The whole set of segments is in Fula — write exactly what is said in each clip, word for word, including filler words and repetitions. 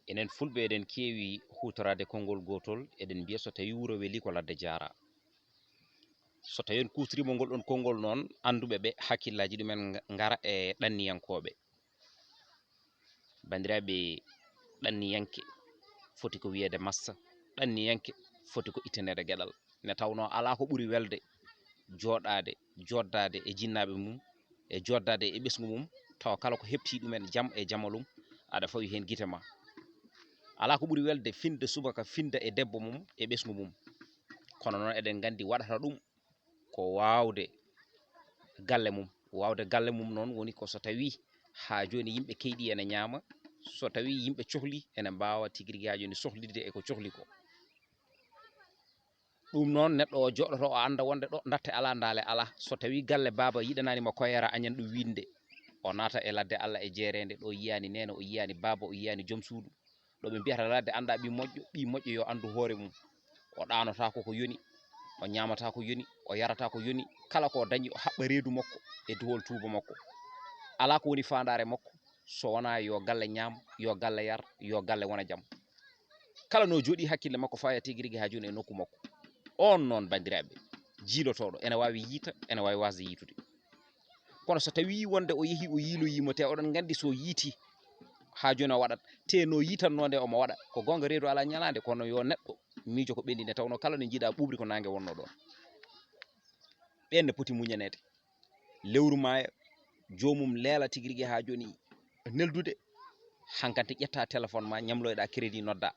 Enen fulɓe eɗen keewi huutoraade konngol gootol, eɗen mbiya so tawii wuro welii ko ladde jaaraa. So tawii en kuutoriima ngol ɗoon konngol noon, annduɓe ɓe hakkillaaji ɗumen nga-, ngara e ɗanniyankooɓe. Banndiraaɓe, ɗanniyanke foti ko wiyeede massa, ɗanniyanke foti ko itteneede geɗal. Nde tawnoo alaa ko ɓuri welde jooɗaade, joddaade e jinnaaɓe mum, e joddaade e ɓesngu mum, tawa kala ko heɓtii ɗumen jam e jamalum, aɗa fawi heen gite ma. Alaa ko ɓuri welde finde subaka finda e debbo mum e ɓesngu mum. Kono noon eɗen nganndi waɗata ɗum ko waawde galle mum. Waawde galle mum noon woni ko so tawii haa jooni yimɓe keyɗi ene ñaama, so tawii yimɓe cohli ene mbaawa tigi rigi haa jooni sohlitde e ko cohli ko. Ɗum noon neɗɗo o jooɗoto o annda wonde ɗo ndatte alaa, ndaale alaa. So tawii galle baaba yiɗanaani mo koyeera añan ɗum wiinde, o naata e ladde Alla e jeereende, ɗo yiyaani neene, o yiyaani baaba, o yiyaani joom suudu. Ɗo ɓe mbiyata ladde annda ɓii moƴƴo, ɓii moƴƴo yo anndu hoore mum. O ɗaanotaako ko yoni, o ñaamata ko yoni, o yarata ko yoni, kala ko dañi o haɓɓa reedu makko e duhol tuuba makko. Alaa ko woni faandaare makko so wonaa yo galle ñaam, yo galle yar, yo galle wona jam. Kala no jooɗii hakkille makko faya tigi rigi haa jooni e nokku makko. Oon noon, banndiraaɓe, jiilotooɗo ene waawi yiita, ene waawi waasde yiitude. Kono so tawii wonde o yehii o yiiloyii mo, te oɗon nganndi so yiiti haa jooni o waɗat, te no yiitatnoo nde omo waɗa. Ko goonga reedu alaa ñalaande, kono yo neɗɗo miijo ko ɓenni, nde tawnoo kala nde njiiɗaa ɓuuɓri ko naange wonnoo ɗoon. Ɓeen ne poti muñaneede. Lewru maaya, joomum leela tigi rigi haa jooni neldude, hankante ƴetta téléphone ma, ñamloyɗaa crédit noddaa.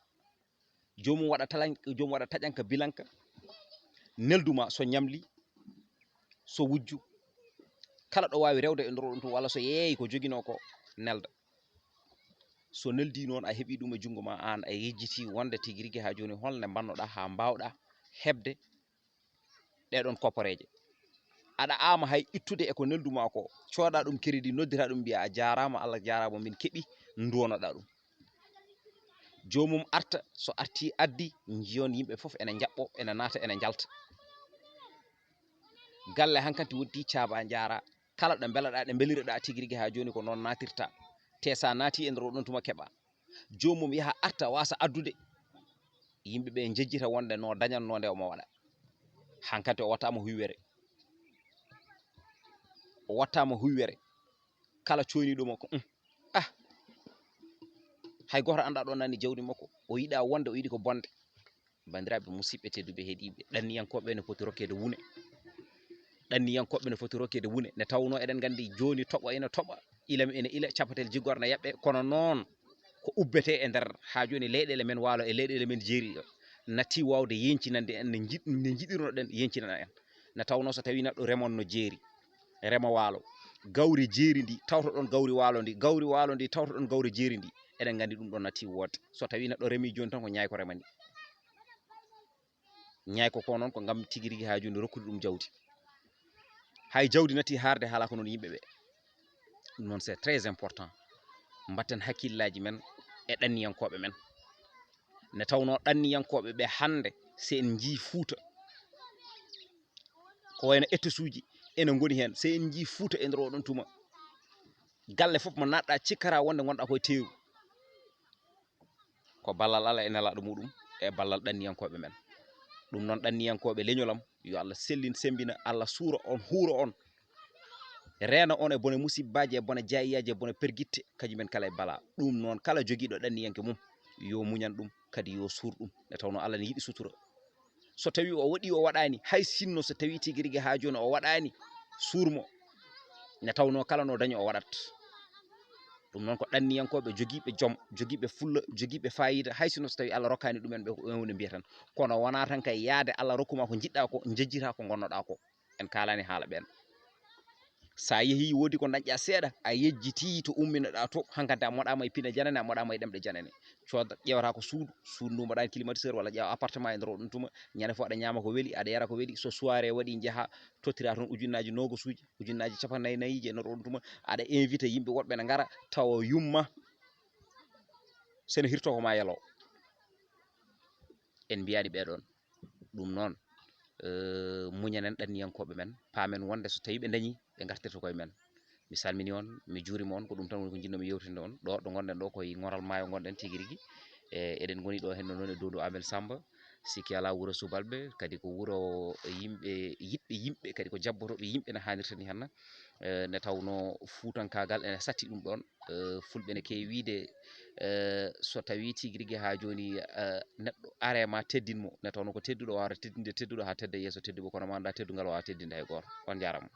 Joomum waɗa talan-, joomum waɗa taƴanka, bilanka, neldu ma so ñamli, so wujju, kala ɗo waawi rewde e nder ɗum tuma, walla so yeeyi ko joginoo ko, nelda. So neldii noon, a heɓii ɗum e junngo ma, aan a yejjitii wonde tigi rigi haa jooni hol nde mbannoɗaa haa mbaawɗaa heɓde ɗee ɗoon koppareeje. Aɗa aama hay ittude e ko neldu ma ko, cooda ɗum crédit, noddita ɗum, mbiya a jaaraama, Allah jaaraama, min keɓi, nduwanoɗaa ɗum. Joomum arta, so artii addi, njiyon yimɓe fof ene njaɓɓo, ene naata, ene njalta. Galle hankadi woɗɗi caaba njaara, kala ɗo mbelaɗaa, ɗe mbelireɗaa tigi rigi haa jooni ko noon naatirta. Te so a naati e nder o ɗon tuma keɓa. Joomum yaha arta waasa addude. Yimɓe ɓe njejjita wonde no dañatnoo nde omo waɗa. Hankadi o wattaama huywere. O wattaama huywere. Kala coyniiɗo mo ko, "Um, ah, hay gooto anndaa ɗo nani jawdi makko." O yiɗaa wonde, o yiɗi ko bonde. Banndiraaɓe musidɓe tedduɓe heɗiiɓe, ɗanniyankooɓe ne poti rokkeede wune. Ɗanniyankooɓe ne foti rokkeede wune. Nde tawnoo eɗen nganndi jooni toɓo ene toɓa, ilam ene ila, capatel jiggor ne yaɓɓe. Kono noon ko ubbetee e nder haa jooni leyɗeele men waalo e leyɗeele men jeeri natti waawde yencinande en, ne njiɗ-, ne njiɗirno ɗen yencinan en. Nde tawnoo so tawii neɗɗo remon no jeeri, rema waalo, gawri jeeri ndi, tawto ɗon gawri waalo ndi, gawri waalo ndi, tawto ɗon gawri jeeri ndi. Eɗen nganndi ɗum ɗon natti woodde. So tawii neɗɗo remii jooni tan ko ñaay ko remani. Ñaay ko ko noon ko ngam tigi rigi haa jooni rokkude ɗum jawdi. Hay jawdi natti haarde haala ko noon yimɓe ɓe. Ɗum noon c'est très important. Mbatten hakkillaaji men e ɗanniyankooɓe men. Nde tawnoo ɗanniyankooɓe ɓe hannde, so en njii Fuuta, ko wayno ettosuuji ene ngoni heen. So en njii Fuuta e nder oɗon tuma, galle fof mo naatɗaa cikkata wonde ngonɗaa koye teeru. Ko ballal Allah e nelaaɗo muɗum e ballal ɗanniyankooɓe men. Ɗum noon ɗanniyankooɓe leñol am, yo Allah sellin, semmbina, Allah suura on, huura on, reena on e bone musibbaaji, e bone jaayiyaaji, e bone pergitte, kañum en kala e bala. Ɗum noon kala jogiiɗo ɗanniyanke mum, yo muñan ɗum, kadi yo suur ɗum, nde tawnoo Allah ne yiɗi sutura. So tawii o waɗii, o waɗaani, hay sinno so tawii tigi rigi haa jooni o waɗaani, suur mo. Nde tawnoo kala no dañi o waɗat. Ɗum noon ko ɗanniyankooɓe jogiiɓe jom, jogiiɓe fulla, jogiiɓe faayiida, hay sinno so tawii Allah rokkaani ɗumen ɓe ko ewne mbiya tan. Kono wonaa tan kay yahde Allah rokku ma ko njiɗɗaa ko, njejjitaa ko ngonnoɗaa ko. En kaalaani haala ɓeen. So a yehii, woodi ko dañƴaa seeɗa, a yejjitii to umminoɗaa to, hankadi a moɗaama e pine janane, a moɗaama e ɗemɗe janane. Cooda, ƴeewata ko suudu, suudu ndu mbaɗaani climatiseur walla ƴeewa appartement e nder o ɗum tuma, ñande fof aɗa ñaama ko weli, aɗa yara ko weli, so soirée waɗii njaha tottiraa toon ujunnaaji noogosuuji, ujunnaaji capannayyi nayiiji e nder o ɗum tuma, aɗa invité yimɓe woɗɓe ne ngara, tawa yumma, sene hirto ko ma yelo. En mbiyaani ɓee ɗoon. Ɗum noon, eh, muñanen ɗanniyankooɓe men, paamen wonde so tawii ɓe dañii, ɓe ngartirta koye men. Mi salmini on, mi juurima on, ko ɗum tan woni ko njiɗno mi yewtinde on. Ɗo ɗo ngonɗen ɗo koye ŋoral maayo ngonɗen tigi rigi. E eɗen ngoni ɗo henno noon e dundu Amen Samba, sikki ala wuro Subalɓe, kadi ko wuro yimɓe yiɗɓe yimɓe, kadi ko jabbotoɓe yimɓe no hannirta ni henna. E, nde tawno fuutankaagal ene satti ɗum ɗon. E, fulɓe ne keewi wiide, e, so tawi tigi rigi ha joni, e, neɗɗo are ma teddin mo, nde tawno ko tedduɗo wawata teddinde tedduɗo ha tedda yeeso tedduɓe, kono ma anda teddungal wawa teddinde hay goto. On jarama.